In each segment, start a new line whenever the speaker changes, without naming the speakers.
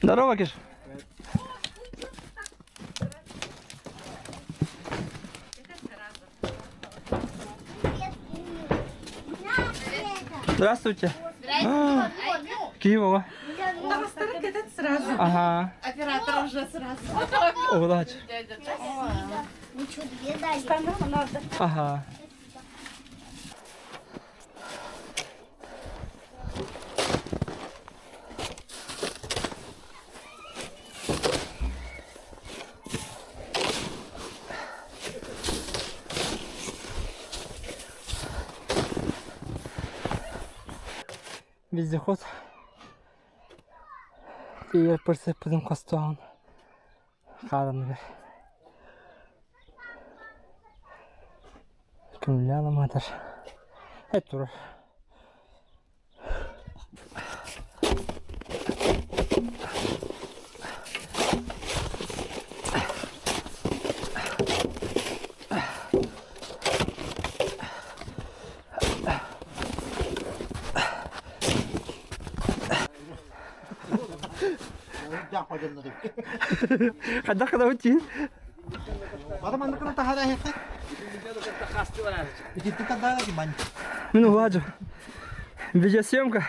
Здорово, Киш. Здравствуйте. Киева.
Таҕыстарын кэтэн сразу.
Ага.
Оператор уже сразу.
Удачи. Ага. Вездеход тиийэр прицеппытын хостоон хааранныгар Күнүлээн аматар эт турар. Хайдах гынабыт дии? Мин уһаажу. Видеосъемка.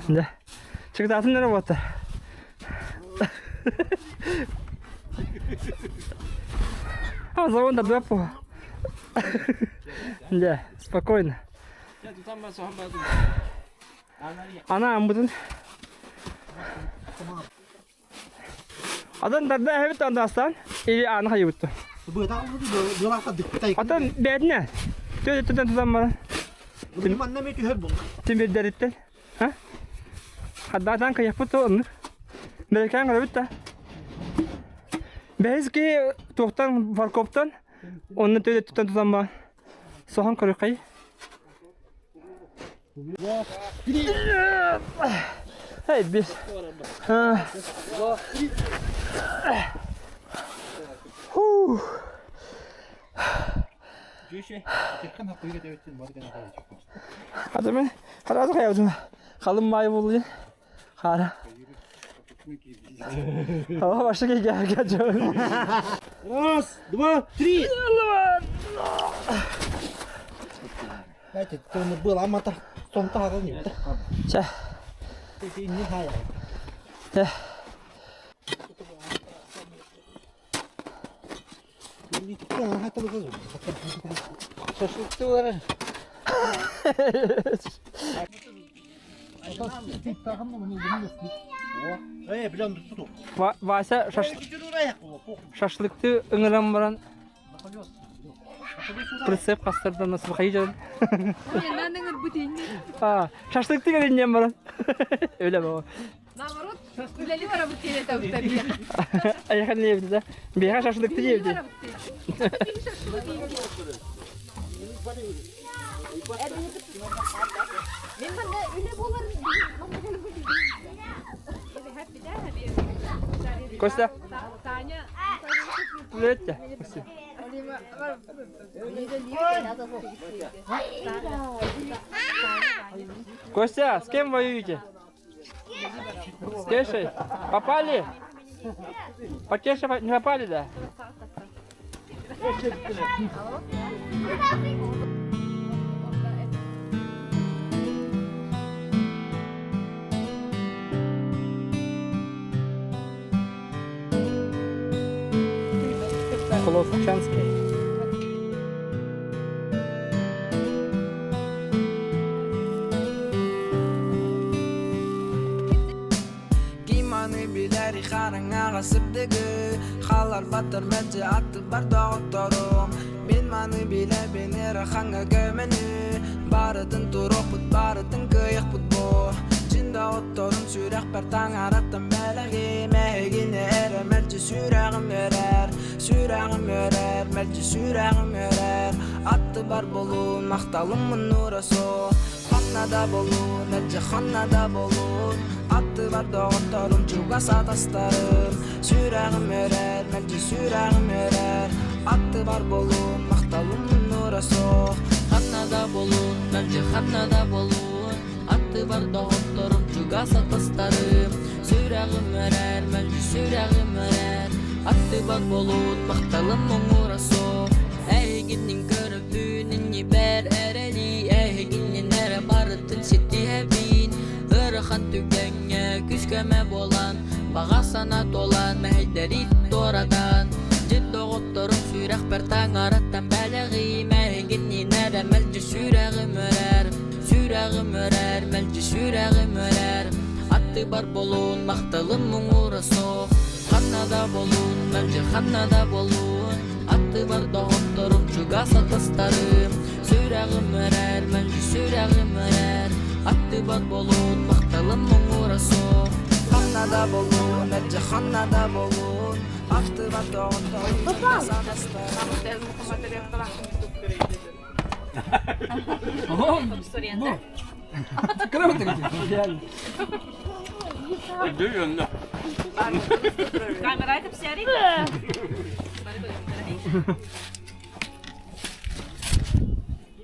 Да. Чыгдаатын эрэ буолта. А, завон да бэппу. Да, спокойно. Ана амбытын. Атын тарда эһэбит андастан или ааны хайыбытты. Атын бээтинэ. Төдөттөн тутан баран. Тимирдэриттэн. Ха? Хаддаатаан кыйахпыт то оннук. Бэрэкээн көрөбүт да. Бэһис киһи туохтан фаркоптан онно төдөттөн тутан баран. Соһон көрүөххэй. Эй, без. Фух. Ата мен харазы хаябытым. Халым май болду. Хара. Ала башы кей
Раз, два, три. Знаете, было амата, сон тағыл не.
Чэ.
Не хая.
Чэ.
Шашлыкты бар.
Вася шашлыкты ыҥыран баран прицеп хастардан насыбахайы дьон. Шашлыкты кэлинньэн баран. Өлө боо.
Наоборот, үлэли барабыт диэн этэ биһиэхэ.
Айахан диэбит да. Биһиэхэ шашлыкты диэбит.
Мен манна үлэ буолар
Костя.
Таня.
Привет тебе. Костя. Костя, с кем воюете? С Кешей? Попали? По Кеше не попали, да? Холодчанский.
Киманы билэри хараҥаҕа сырдыгы Халарбаттар мэлдьи аттыбар доҕотторум Мин маны билэбин ыарахаҥҥа көмөнү Барытын туруохпут, барытын кыайыахпыт буо Дьиҥ доҕотторум сүрэхпэр таҥараттан бэлэҕим Эһигини эрэ мэлдьи сүрэҕим үөрэр Сүрэҕим үөрэр, мэлдьи сүрэҕим үөрэр Аттыбар буолуун, махталым муннура суох Ханна да буолуун, мэлдьи ханна да буолуун Аттыбар доҕотторум, чугас атастарым Сүрэҕим үөрэр, мэлдьи сүрэҕим үөрэр Аттыбар буолуун, махталым муннура суох Ханна да буолуун, мэлдьи ханна да буолуун Аттыбар Аттыбар доҕотторум, чугас атастарым, Сүрэҕим өрөр, мэлдьи сүрэҕим өрөр, Аттыбар буолуут махталым муҥура суох. Эһигиннин көрөбүн, иннибэр эрэли, Эһигиннин эрэ барытын ситиһэбин. Ыарахан түгэҥҥэ күүс-көмө буолан, Баҕа санаа туолан, мэһэйдэри туоратан, Дьин доҕотторум сүрэхпэр таҥараттан бэлэҕим, Эһигиннин эрэ мэлдьи сүрэҕим өрөр, Сүрэҕим өрөр, мэлдьи сүрэҕим өрөр. Аттыбар буолуун, махталым муҥура суох. Ханна да буолуун, мэлдьи ханна да буолуун. Аттыбар доҕотторум, чугас атастарым. Сүрэҕим өрөр, мэлдьи сүрэҕим өрөр. Аттыбар буолуун, махталым муҥура суох. Ханна да буолуун, мэлдьи ханна да буолуун. Аттыбар доҕотторум, чугас атастарым.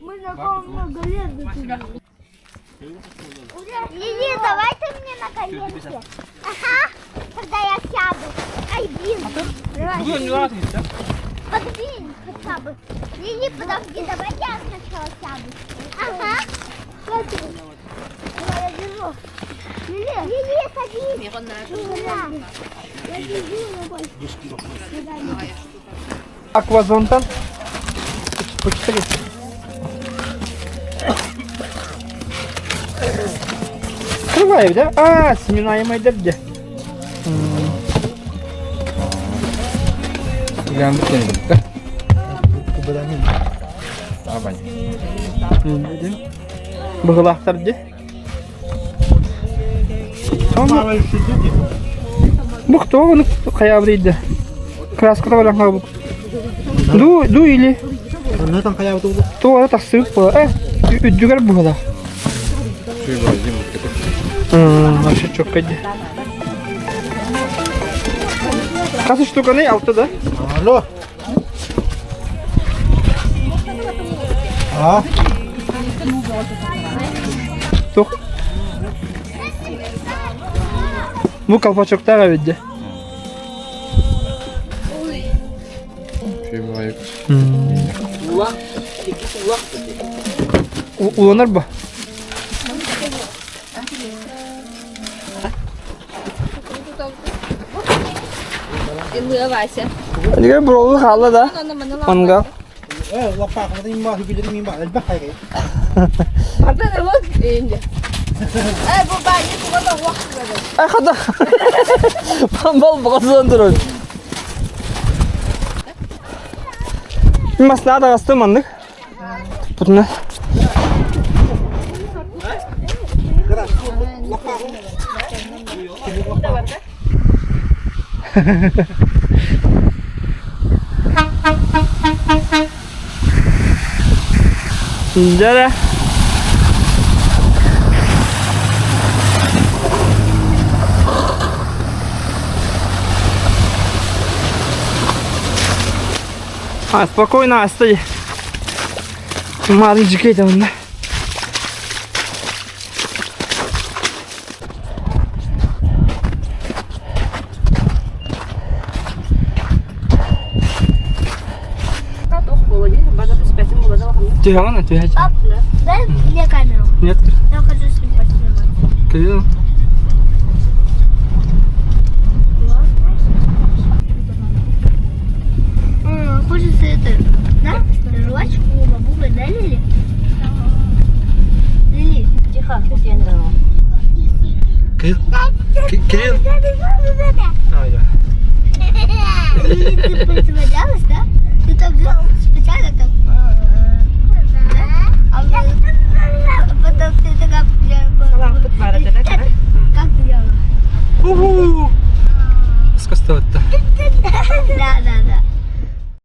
Мы на много лет. Лили, давай ты мне на коленке. Ага, когда я сяду. Ай, блин. Давай. Подвинь хотя бы. Лили, подожди, давай я сначала сяду. Ага. Смотри. Давай я держу. Лили, Лили, садись. Сюда. Я держу, но больше.
Аквазонтан. Почитали. Открываю, да? А, сминаемый дебде. Быһылаахтар дии. Бу кто оны хайабырыйда? Краската баран хаалбыт. Ду, ду или?
Оннотон хайабыт улу.
Туора тахсыбыт була. Э, үрдүгэр буһала. Вообще чокко ди. Хас штуканы алты да?
Алло. А?
Тух. Бу колпачоктаах эбит дьэ. Уланар ба?
Ылыа Вася.
Дигэр буролу хаалла да. Мангал.
Э, лаппаахыбытын мин баа, хүбүлэрин мин баа, элбэх хайгай.
Ардын ылык инде. Э, бу баайы туга уох
Ай хата. Бал бұғасынан тұрыр. Масна да астым маннык. Путна. Дьэ А, спокойно, стой. Мары жикейді онда. Түһэҕин, түһэ.
Пап, дай мне камеру.
Нет.
Я хочу с ним поснимать.
Кирилл.
Хочется это, да? Жвачку, бабуга, да, Лили? Лили.
Тихо, я не дала.
Кирилл. Кирилл.
Лили, ты притворялась, да?